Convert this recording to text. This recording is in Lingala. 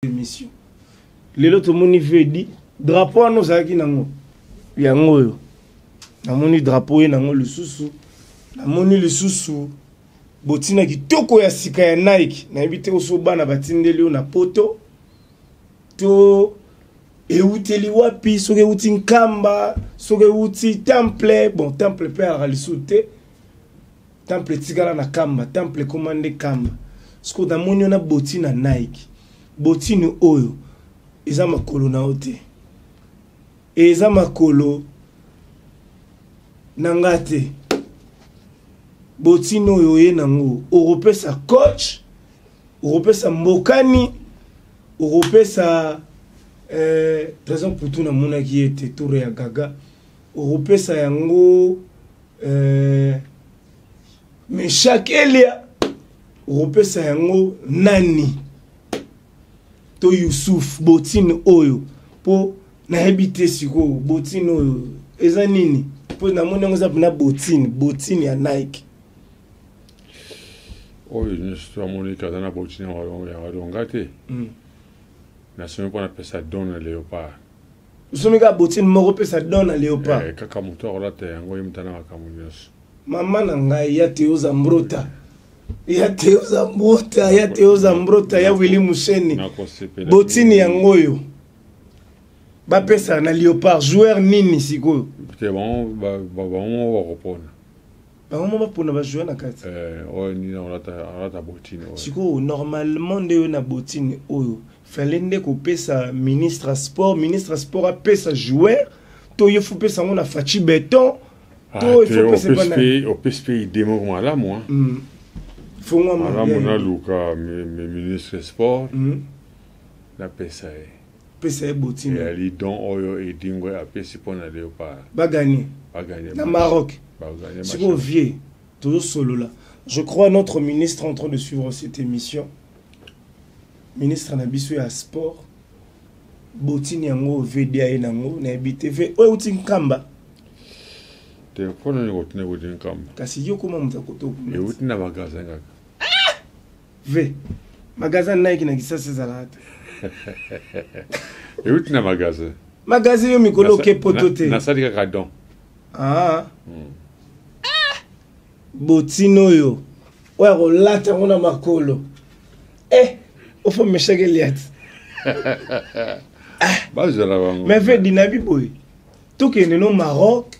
Émission lelo, tomoni vedi drapeau wana ozalaki nango, yango oyo namoni drapeau ye nango lisusu. Namoni lisusu botina kitoko ya sika ya Nike. Nayebi te oso bana batindeli yo na Poto to euteli wapi, soki euti Nkamba, soki euti Temple. Bon, Temple mpe alaka lisusu te. Temple etikala na Kamba, Temple ekoma nde Kamba. Sikoyo namoni yo na bottine na Nike. Bottine oyo eza makolo na yo te, eza makolo na nga te. Bottine oyo oye nango, okopesa coach, okopesa Mbokani, okopesa Trésor Putu, namonaki ye te, tour ya gaga, okopesa yango Meshak Elia, okopesa yango nani to Yusuf. Bottine oyo, mpo nayebi te sikoyo bottine oyo eza nini, mpo namoni yango eza mpena bottine, bottine ya Nike. Oyo nyonso to amoniki aza na bottine ya walonga te. Nasomi mpo napesa don na Léopard. Osomi kaka bottine moko, opesa don na Léopard? Eh, kaka moto akolata yango, ye moto ana makambo nyonso. Mama na ngai, ya Teo Zambrota, ya Teo Zambrota, ya Teo Zambrota, ya Willi Musheni. Nakosepela. Bottine yango oyo bapesa na Léopard, joueur nini sikoyo? Te, bango bakopona. Bango mo bapona bajoueur na kati. Eh, oyo nini alata bottine oyo. Sikoyo normalement nde oyo na bottine oyo, fallait nde kopesa ministre ya sport, ministre ya sport apesa joueur, to ye faut pesa yango na Faci Beton, to il faut pesa epa na Opesi mpe idée moko malamu. Fongwama. Malamu, naluka ministre sport, napesa ye. Pesa ye bottine. Eyali don oyo Edingwe apesi mpo na Léopard. Bagagner. Bagagner. Na Maroc. Bagagner. Sikoyo vie tozosolola, je crois notre ministre est en train de suivre cette émission, ministre na biso ya sport. Bottine yango vda ye nango, nayebi te ve oyo euti Nkamba. Te, mpona nini kotina ekuti Nkamba? Kasi yo koma moto akoto. Euti na magasin kaka. V magasin Nike na Kisasa ezalaka te. Euti na magasin. Magasin yo mikolo oke Poto te. Nasali kaka don. Ah. Bottine oyo, oyo akolata yango na makolo, eh, ofo Meshak Eliat. Bazala bango. Mais ve dinabi boye, tokende no Maroc.